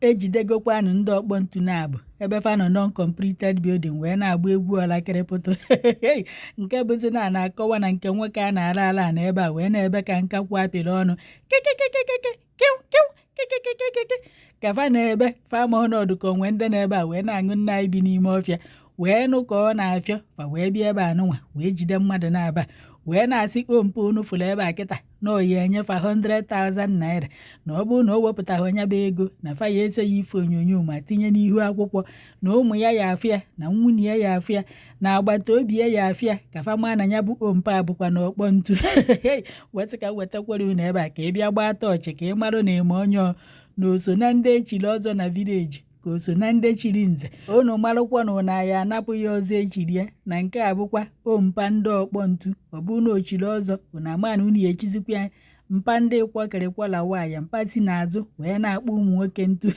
Ejidegokwanụ ndị ọkpọ ntu na-abụ ebe fa nọ non-completed building wee na-agba egwu ọlakịrịpụtụ, nke bụzi na na-akọwa na nke nwoke a na-ala ala na ebe a wee na-ebe ka nkakwu apịrị ọnụ kekekekeke kiu kiu kekekekeke ka fa na-ebe fama ọnọdụ ka onwe ndị na-ebe a wee na-aṅụ nna anyị bi n'ime ọfịa wee nụ ka ọ na-afịọ. Fa wee bịa ebe a nụnwa wee jide mmadụ na-aba wee na-asị ompe unu fụrụ ebe a kịta na oyi enyefa 100,000 naira, na ọ bụrụ na o wepụtaghị onye bụ ego na fa ya ese ya ife onyonyo ma tinye n'ihu akwụkwọ, na ụmụ ya ya afịa, na nwunye ya ya afịa, na agbata obi ya ya afịa, ka fa maa na ya bụ ompe a bụkwa na ọkpọ ntu. Wetị ka wetakwara unu ebe a ka ị bịa gbaa tọọchị ka ị marụ na ịma onye ọ na o so na ndị echiri ọzọ na village, ka o so na ndị chiri nze. Unu marụkwa na ụna ya anapụ ya ọzọ echiri ya, na nke a bụkwa ompa ndị ọkpọ ntu. Ọ bụrụ na o chiri ọzọ, unu ama na unu ya echizikwa ya mpa ndị kwọkịrịkwọla nwaanyị mpa si n'azụ wee na-akpọ ụmụ nwoke ntu.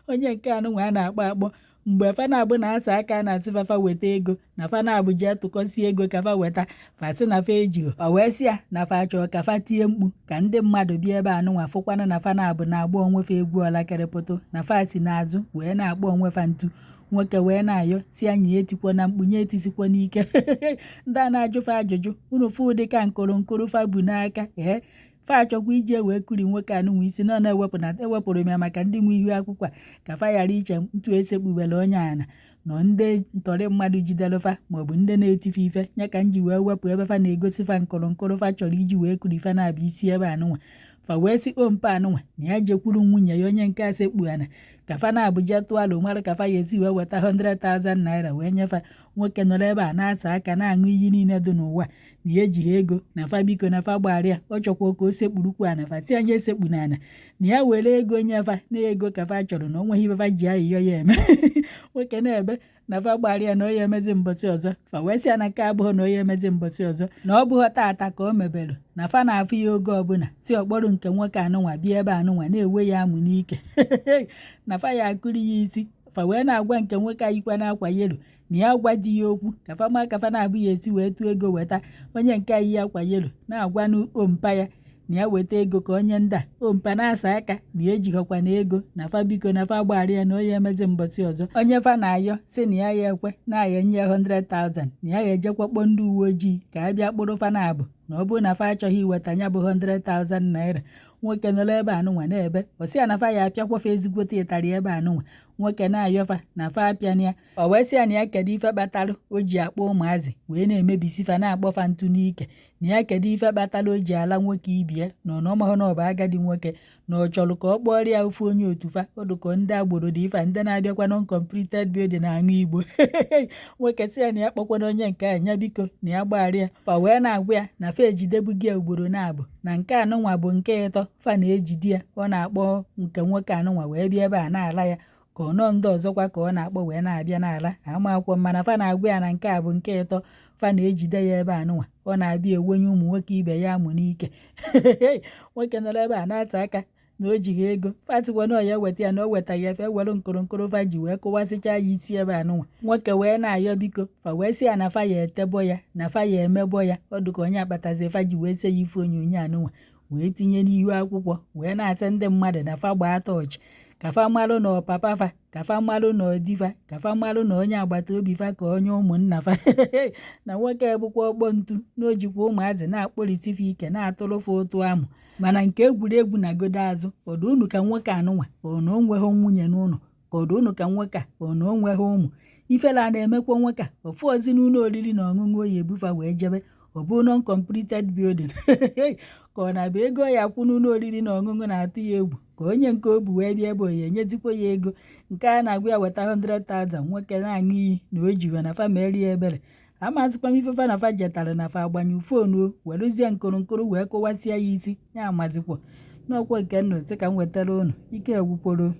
Onye nke anụnwa a na-akpọ akpọ mgbe fa na-abụ na-asa aka na-asị fafa weta ego, na fa na-abụ ji atụkọsi ego ka fa weta, fa sị na fa ejighị. O wee sị ya na fa chọọ ka fa tie mkpu ka ndị mmadụ bịa ebe anụnwa fụkwana na fa na-abụ na-agba onwe fa egwu ọlakịrịpụtụ, na fa si n'azụ wee na-akpọ onwe fa ntu. Nwoke wee na-ayọ si anyị etikwo na mkpu nye etisikwo n'ike. Ndị a na-ajụfa ajụjụ, unu fụ ụdị ka nkụrụ nkụrụ fa bu n'aka ee fa achọkwa ije wee kuri nwoke anụnwa isi nọ na-ewepụ na ewepụrụ m ya maka ndị nwe ihu akwụkwọ a ka fa ghara iche ntu esekpubere onye ana nọ ndị ntọrị mmadụ jidere fa maọbụ ndị na-etife ife ya ka m ji wee wepụ ebe fa na-egosi fa nkụrụ nkụrụ fa chọrọ iji wee kuri fa na-abịa isi ebe anụnwa. Fa wee sị ompe anụnwa na ya jekwuru nwunye ya onye nke asekpu ana ka fa na-abụja tụọ alụ mara ka fa ya esi wee weta 100,000 naira wee nyefa. Nwoke nọrọ ebe a na-asa aka na-aṅụ iyi niile dị n'ụwa na ya ejighị ego, na fa biko na fa gbara ya. Ọ chọkwa ka o sekpurukwu ana, fa si anya esekpu n'ana na ya were ego nyefa na ego ka fa chọrọ, na o nweghị ife fa ji ayịyọ ya eme. Nwoke na-ebe na fa gbara ya na onye emezi mbọsị ọzọ. Fa wee sị ya na nke abụghị na onye emezi mbọsị ọzọ, na ọ bụghị tata ka o mebere, na fa na-afụ ya oge ọbụla si ọkpọrọ nke nwoke anụnwa bịa ebe anụnwa na-ewe ya amụ n'ike, na fa ya akụri ya isi. Fa wee na-agwa nke nwoke ayikwa n'akwa yellow na ya gwa di ya okwu ka fa ma ka fa na-abụ ya esi wee tụọ ego weta. Onye nke yi akwa yellow na-agwanụ ompa ya na ya weta ego ka onye ndị a ompa na-asa aka na ya ejighọkwa na ego, na fa biko na fa gbara ya na onye emezi mbọsị ọzọ. Onye fa na-ayọ si na ya ya ekwe na ya enye ya 100,000, na ya ya ejekwa kpọọ ndị uwe ojii ka a bịa kpụrụ fa na-abụ, na ọ bụrụ na fa achọghị iweta ya bụ 100,000 naira. Nwoke nọrọ ebe anụnwa na-ebe ọ sị ya na fa ya apịakwa fa ezigbote ịtarị ebe anụnwa. Nwoke na-ayọfa na fa apịana ya. O wee sị ya na ya kedu ife kpatalụ o ji akpọ ụmụazị wee na-emebisi fa na-akpọ fa ntu n'ike, na ya kedu ife kpatara o ji ala nwoke ibie na ọ na ọmahụ na ọ bụ agadi nwoke, na ọ chọrọ ka ọ kpọrọ ya ofu onye otu fa ọdụkọ ndị agboro dị ife ndị na-abịakwa non-completed building na-aṅụ igbo. Nwoke sị ya na ya kpọkwana onye nke a nya biko na ya gbaghara ya. Fa wee na-agwa ya na fa ejidebugi ya ugboro na-abụ, na nke anụnwa bụ nke ịtọ fa na-ejide ya. Ọ na-akpọ nke nwoke anụnwa wee bịa ebe a na-ala ya ka ọ nọọ ndị ọzọkwa ka ọ na-akpọ wee na-abịa n'ala ama akwụkwọ, mana fa na-agwa ya na nke a bụ nke ịtọ fa na-ejide ya ebe anụnwa ọ na-abịa ewenye ụmụ nwoke ibe ya amụ n'ike. Nwoke nọrọ ebe a na-ata aka na o jighị ego. Fatikwa na ọ ya eweta ya na o wetaghị efe ewere nkụrụnkụrụ fa ji wee kụwasịcha ya isi ebe anụnwa. Nwoke wee na-ayọ biko. Fa wee sị ya na fa ya etebọ ya na fa ya emebọ ya ọ dịka onye akpatazi fa ji wee se ya ife onyonyo anụnwa wee tinye n'ihu akwụkwọ wee na-asị ndị mmadụ na fa gbaa tọọchị ka fa marụ na ọ papa fa, ka fa marụ na ọ di fa, ka fa marụ na onye agbata obi fa, ka onye ụmụnna fa, na nwoke bụkwa ọkpọ ntu, na o jikwa ụmụazị na-akpọrịsị ike na-atụrụ fa ụtụ amụ. Mana nke egwuregwu na godo azụ ọdụ unu ka nwoke anụnwa ọ na o nweghị nwunye n'ụlọ, ka ọdụ unu ka nwoke a ọ na o nweghị ụmụ. Ifele a na-emekwa nwoke a ofu ozi n'ụlọ oriri na ọṅụṅụ oyi ebufa wee jebe ọ bụ non-completed building ka ọ na-abụ ego ya akwụ n'ụlọ oriri na ọṅụṅụ na-atụ ya egwu ka onye nke o bu wee bịa ebe oyi enyezikwa ya ego nke a na-agwa ya weta 100,000. Nwoke na-aṅụ iyi na o jigho na fa merie ebere. Amazikwa m ife fa na fa jetara na fa agbanyụ phone o werezie nkụrụnkụrụ wee kụwasịa ya isi ya amazikwa n'ọkwa nke nnụ sị ka m wetara unu ike egwukworo.